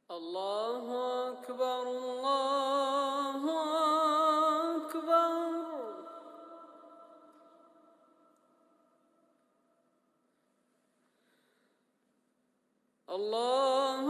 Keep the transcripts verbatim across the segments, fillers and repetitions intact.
الله أكبر، الله أكبر. الله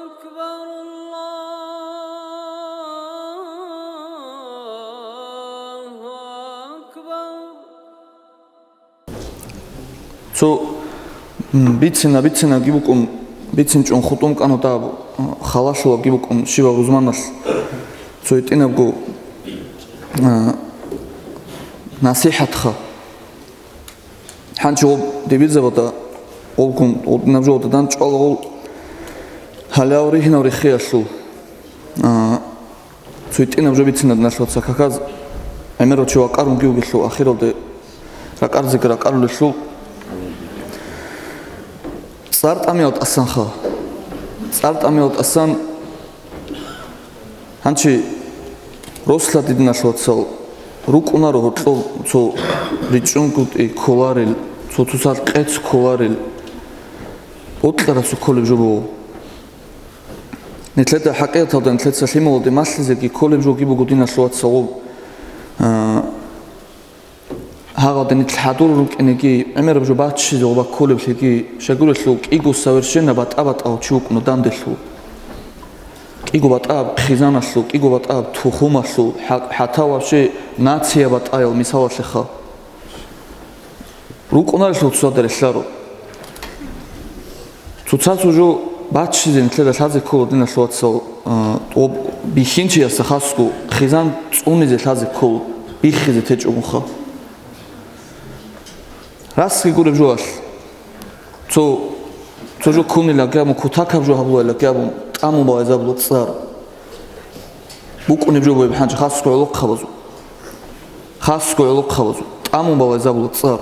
أكبر، الله أكبر. Цо, м, бицина, бицинабги букӀун, бицинчӀун хутӀун кӀана дагьаб, халалъулабги букӀун щибаб рузманалъ цо гьитӀинабго, а, насихӀатха. Гьанчи гъоб дибирзабада, гъолгун, гъолдинаб жо дандчӀвала гъол гьалав ригьинав рехиялъул, а, цо гьитӀинаб жо бицина, диналъул вацал, каказ гӀемерав чи вакъарунги вугелъул, ахиралде ракӀарзеги ракӀарулелъул. ЦӀар тӀамиял тӀасанха. ЦӀар тӀамиял тӀасан. Гьанчи росла, диналъул вацал, рукӀунаро гьоркьоб цо ричӀчӀунгутӀи кколарел, цо цоцал къец кколарел, бокьарасухъ кколеб жо буго. Нилъеда хӀакъикъаталда нилъеца лъималалде малъизеги кколеб жоги буго, диналъул вацал, гъоб, а, гьагъалда нилъ хӀадур рукӀинеги, гӀемераб жо баччизе гъоба кколеблъиги, щайгурелъул кӀиго совершенно батӀа-батӀав чи вукӀуна данделъул. КӀиго батӀаяб хъизаналъул, кӀиго батӀаяб тухумалъул, хӀа-, хӀатта вообще нация батӀаял мисалалъеха. РукӀунарелъул цоцазда релълъаро. Цоцазул жо баччизе нилъеда лъазе ккола, диналъул вацал, а, тӀоб бихьинчиясда хасго хъизан цӀунизе лъазе ккола, биххизе течӀогунха. Расги гуреб жоялъ. Цо, цо жо ккунилан абун, кутакаб жо гьабуларилан абун, тӀамун балайзабула цӀар. БукӀунеб жо бугеб гьанже хасго гӀолохъабазул. Хасго гӀолохъабазул тӀамун балайзабула цӀар.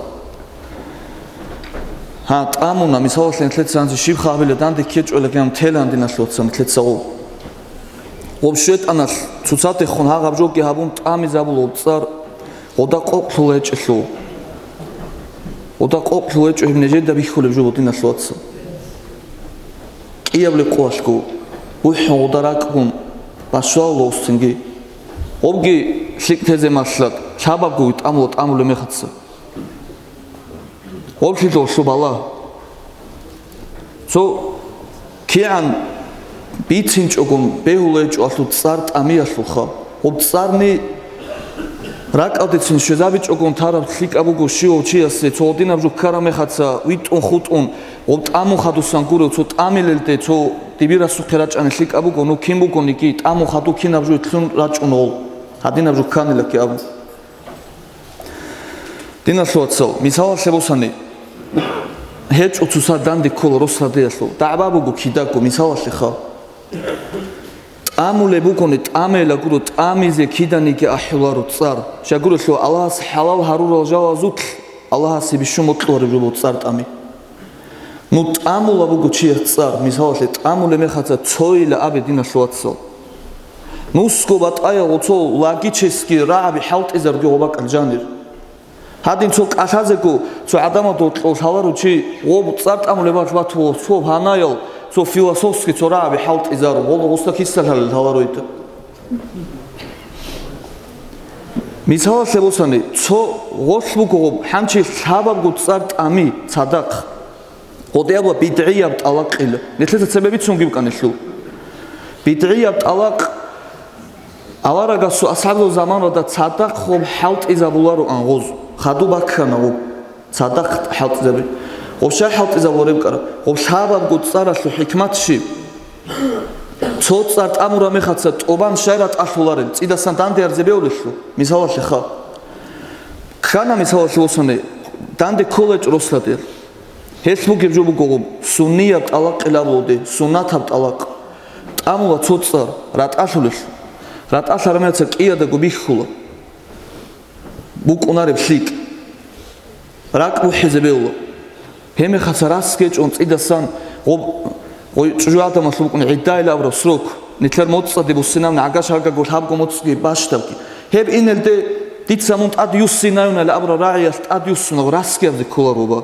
Гьа, тӀамуна, мисалалъе, нилъеца гьанже щиб хабила данде ккечӀолеб гьабун телан, диналъул вацал, нилъеца гъоб. Гъоб шайтӀаналъ цоцадехун гьагъаб жоги гьабун тӀамизабула гъоб цӀар, гъода къокълъула гьечӀелъул. Гъода къокълъула гьечӀо гьеб нижеда бихьулеб жо, диналъул вацал. КӀиябли къоялъго, бухӀун гъода ракӀгун, бащвала гъосинги. Гъобги лъикӀ тезе малъа, лъабабгоги тӀамула тӀамулеб мехаца. Гъоблъидалъул бала. Цо кигӀан бицинчӀогун бегьулечӀоалъул цӀар тӀамиялъулха. Гъоб цӀарни ракӀалдецин щвезабичӀогун тараб лъикӀаб буго щивав чиясе, цо гьадинаб жо ккараб мехаца витӀун-хутӀун, гъоб тӀамун хадусан гурев, цо тӀамилелде, цо дибирасухъе рачӀани лъикӀаб буго, ну кин бугониги, тӀамун хадув кинаб жо лъун рачӀун гъол, гьадинаб жо кканилаки абун. Диналъул вацал, мисалалъе босани, гьечӀо цоцаз данде ккола рос-ладиялъул, дагӀба буго кидаго, мисалалъеха. ТӀамулеб бугони, тӀамейила гуро, тӀамизе киданиги ахӀуларо цӀар. Щайгурелъул Аллагьас хӀалал гьарурал жалазулъ Аллагьасе бищун бокьулареб жо буго цӀар тӀами. Ну, тӀамула буго чияс цӀар, мисалалъе, тӀамулеб мехаца цойила абе, диналъул вацал. Нусго батӀаял цо логически рагӀаби хӀалтӀизарги гъоб бакӀал жанир. Гьадин цо кӀалъазего цо гӀадамалда гьоркьов лъаларо чи, гъоб цӀар тӀамулеб бакӀ батула, цо гьанаял, цо философски цо рагӀаби хӀалтӀизаро, гъоб гъосда киса лъалел лъаларо гьитӀа. Мисалалъе босани, цо гъолъ буго гъоб, гьанчи лъабабго цӀар тӀами цадахъ. Гъодиябла бидгӀияб тӀалакъила. Нилъеца цебе бицунги букӀана гьелъул. БидгӀияб тӀалакъ аварагасул асхӀабзабазул заманалда цадахъ гъоб хӀалтӀизабулароан гъоз. Хадуб баккана гъоб. Цадахъ хӀалтӀизаби. Гъоб щай хӀалтӀизабулареб кӀара? Гъоб лъабабго цӀаралъул хӀикмат щиб? Цо цӀар тӀамураб мехаца тӀубан щай ратӀалъуларел, цӀидасан данде арзе беулелъул, мисалалъеха. Ккана, мисалалъе босани, данде кколечӀ рос-ладиялъ. Гьелъ бугеб жо буго гъоб, суннияб тӀалакъил абулде, суннатаб тӀалакъ. ТӀамула цо цӀар, ратӀалъулелъ. РатӀалъараб мехаца кӀиядаго бихьула. БукӀунареб лъикӀ. РакӀ бухӀизе бегьула. Гьеб мехаца рас гьечӀун цӀидасан гъоб, гъой чӀужу адамалъул букӀун гӀиддаил абураб срок, нилъер моцӀаде буссинаб нагагь-шагаго лъабго моцӀги бащдабги. Гьеб инелде дица мун тӀад юссинаюнали абураб рагӀиялъ тӀад юссунав расги абизе кколаро гъоба.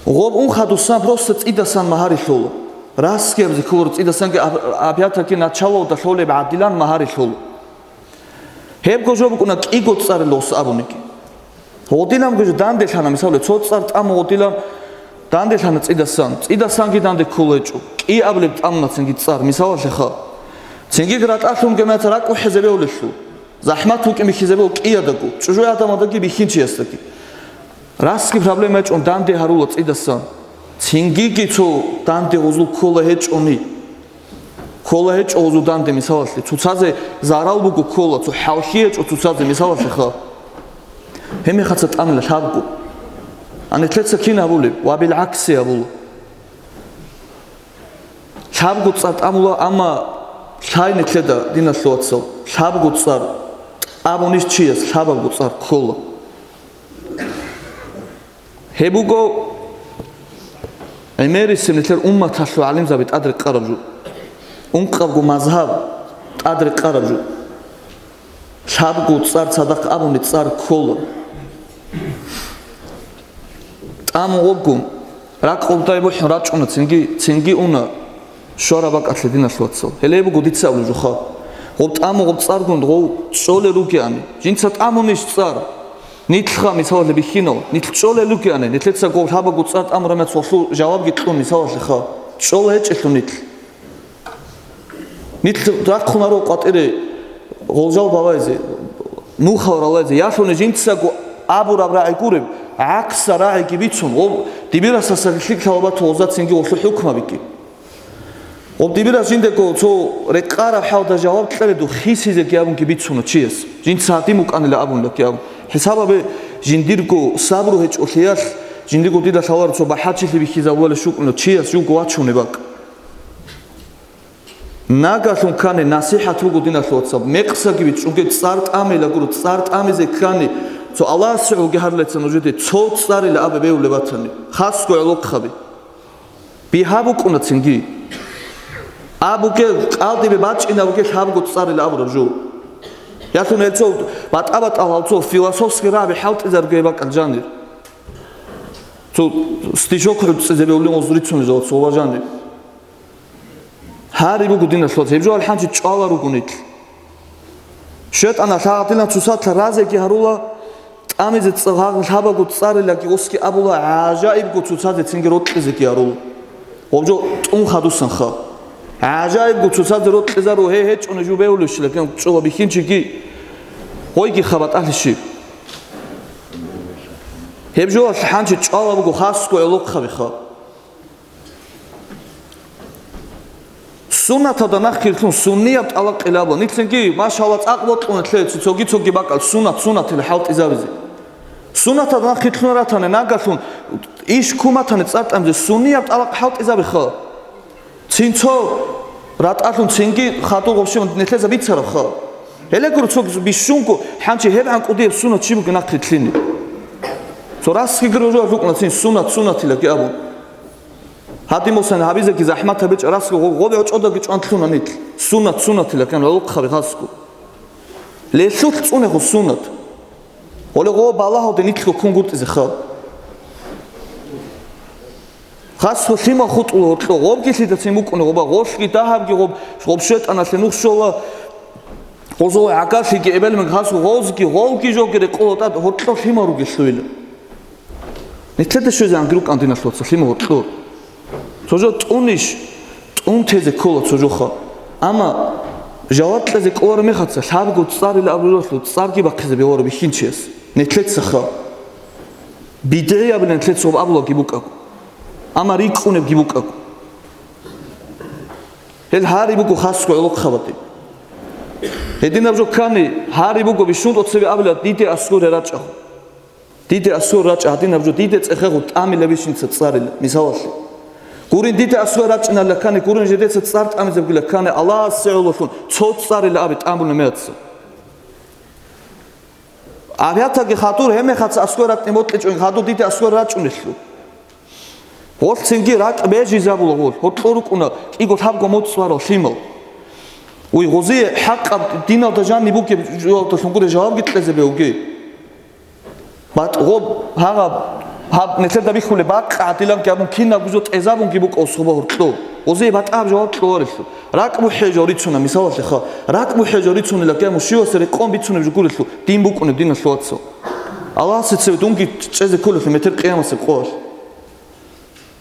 Гъоб ун хадусан просто цӀидасан магьари лъола. Расги абизе кколаро цӀидасанги аб-, абиатаги началода лъолеб гӀадилан магьари лъоло. Гьебго жо букӀуна кӀиго цӀарилан абуниги. Гъодинабго жо данделъана, мисалалъе, цо цӀар тӀамун гъодилан данделъана цӀидасан, цӀидасанги данде ккола гьечӀо, кӀиабилеб тӀамунацинги цӀар, мисалалъеха. Цинги ратӀалъунги меца ракӀухӀезе бегьулелъул, захӀмат букӀин бихьизе бегьула кӀиядаго, чӀужуй гӀадамаздаги бихьинчиясдаги. Расги проблема гьечӀо данде гьарула цӀидасан. Цингиги цо данде гъозул ккола гьечӀони. Ккола гьечӀо гъозул данде, мисалалъе, цоцазе зарал буго ккола, цо хӀалхьи гьечӀо цоцазе, мисалалъеха. Гьеб мехаца тӀамила лъабго. А нилъеца кин гьабулеб? Ва билгӀакси гьабула. Лъабго цӀар тӀамула, амма лъай нилъеда, диналъул вацал, лъабго цӀар абунищ чияс лъабабго цӀар ккола. Гьеб буго гӀемерисеб нилъер умматалъул гӀалимзаби тӀадрекъараб жо, ункъабго мазгьаб тӀадрекъараб жо. Лъабго цӀар цадахъ абуни цӀар ккола. ТӀамун гъобгун, ракӀ гъобдай бухӀун рачӀуна, цинги, цинги уна щвараб бакӀалъе, диналъул вацал. Гьеле буго дица абулеб жоха. Гъоб тӀамун гъоб цӀаргун гъов чӀолел ругеани. Жинца тӀамунищ цӀар? Нилъха, мисалалъе, бихьинал, нилъ чӀолел ругеани, нилъеца гъов лъабаго цӀар тӀамураб мехалъ гъолъул жавабги кьун, мисалалъеха, чӀола гьечӀелъул нилъ. Нилъ рахъунаро къватӀире гъолжал балайзе, нухал ралайзе, ялъуни жинцаго абураб рагӀи гуреб, гӀакса рагӀиги бицун, гъоб дибирасаса лъикӀ лъалабату гъозацинги гъолъул хӀукмабиги. Гъоб дибирас жиндего цо рекъараб хӀалда жаваб кьабиду хисизеги абунги бицуна чияс, жинца гьадин букӀанила абунилаги абун. ХӀисабабе, жиндирго сабру гьечӀолъиялъ, жиндирго дида лъаларо цо бахӀарчилъи бихьизабулелщукӀуна чияс жуго вачунеб бакӀ. Нагагьлъун ккани насихӀат буго, диналъул вацал, мекъсаги бичӀчӀунге, цӀар тӀамила гуро, цӀар тӀамизе ккани, цо Аллагьасе гӀолги гьарулеца нужеде цо цӀарила абе бевулеб батани, хасго гӀолохъаби. Бигьа букӀуна цинги. Абуге, кӀалдибе бачӀинабуге лъабго цӀарила абураб жо. Ялъун гьел цо батӀа-батӀал гьал цо философский рагӀаби хӀалтӀизарго гьеб бакӀал жанир. Цо стишок гӀуцӀизе бевлин гъоз рицунезул цо ва жанир. Гьари буго, диналъул вацал, гьеб жо алхӀанчи чӀвала руго нилъ. ШетӀана лъагӀатилан цоцалъа разеги гьарула, тӀамизе цӀа-, гьаб-, лъабаго цӀарилаги осги абула, гӀажаибго цоцазе цинги рокьизеги гьарула. Гъоб жо тӀун хадусанха. ГӀажаибго цоцазе рокьизару гьей гьечӀони жубеулевщила, кин чӀола бихьинчиги гъойги хабатӀалъи щиб. Гьеб жо алхӀанчи чӀвала буго хасго гӀолохъабиха. Суннаталда нахъ кирлъун суннияб тӀалакъ илабула. Нилъенги, машалла, цӀакъ бокьуна лъе цо-, цоги-цоги бакӀал суннат, суннатила хӀалтӀизабизе. Суннаталда нахъ кирлъун ратани, нагагьлъун иш куматани цӀар тӀамизе суннияб тӀалакъ хӀалтӀизабиха. Цин цо ратӀалъун цинги хадур гъобщи нилъеца бицарабха. Гьеле гуро цо бищунго хӀанчи гьебгӀан кӀудияб суннат чи бугеб нахъ кирлъине. Цо расги гуро жо рукӀуна цин суннат, суннатилаги абун. Гьадин босани гьабизеги захӀмат гьабичӀ, расго гъо-, гъобе гӀочӀодаги чӀван лъуна нилъ. Суннат, суннатила ккан гӀолохъаби хасго. Лелъулъ цӀунего суннат. Гъоле гъо балагьалде нилъго ккунгутӀизе хал. Хасго лъимал хутӀула гьоркьо, гъобги лъидацин букӀуна гъоба, гъолъги дагьабги гъоб, гъоб шайтӀаналъе нух щола, гъозул гӀагарлъиги эбелмаг хасго гъозги, гъолги жоги рекъола тӀад гьоркьо лъимал ругелъулила. Нилъеда щвезе ангирукӀан, диналъул вацал, лъимал гьоркьор. Цо жо тӀунищ, тӀун тезе ккола цо жоха. Амма жаваб кьезе кӀоларо мехаца, лъабго цӀарила абуралъул цӀарги бахъизе бегьуаро бихьинчияс. Нилъецаха. БидгӀиябилан нилъеца гьоб абулаги букӀаго. Амма рикӀкӀунебги букӀаго. Гьел гьари буго хасго гӀолохъабаде. Гьединаб жо ккани, гьари буго бищун тӀоцебе абила, диде аскӀоре рачӀа. Диде аскӀор рачӀа гьадинаб жо, диде цӀехего тӀамила бищинца цӀарила, мисалалъе. Гурин, диде аскӀор рачӀиналла ккани, гурин, жидеца цӀар тӀамизабгила ккани, Аллагьасе гӀололъун цо цӀарила абе тӀамуна меца. Абиатаги хадур гьемехаца аскӀор рачӀни бокьичӀони хадур диде аскӀор рачӀунелъул. Гъолъ цинги ракӀ бежизабула гъолъ, гьоркьор рукӀуна кӀиго лъабго моцӀ барал лъимал. Уй гъозие хӀакъаб диналда жаниб бугеб жоялдалъун гуре жавабги кьезе бегьуге. БатӀ гъоб гьагъаб Гьаб нилъеда бихьулеб бакъ гӀадиланги абун кинабго жо тӀезабунги букӀо субагьур кьо. Гъозие батӀаб жаваб кьоларелъул. РакӀ бухӀе жо рицуна, мисалалъеха. РакӀ бухӀе жо рицунилаги абун щивасе рекъон бицунеб жо гурелъул дин букӀунеб, диналъул вацал. Аллагьасе цеве дунги чӀезе кколелъул метер къиямасеб къоялъ.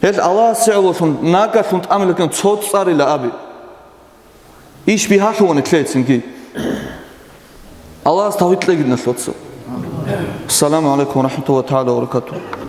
Гьел Аллагьасе гӀололъун, нагагьлъун тӀамилаккан цо цӀарила абе. Иш бигьалъувани лъецинги. Аллагьас тавфикъ кьеги, диналъул вацал. Ассаламу гӀалайкум ва рахӀматуллагьи тагӀала ва баракатугьу.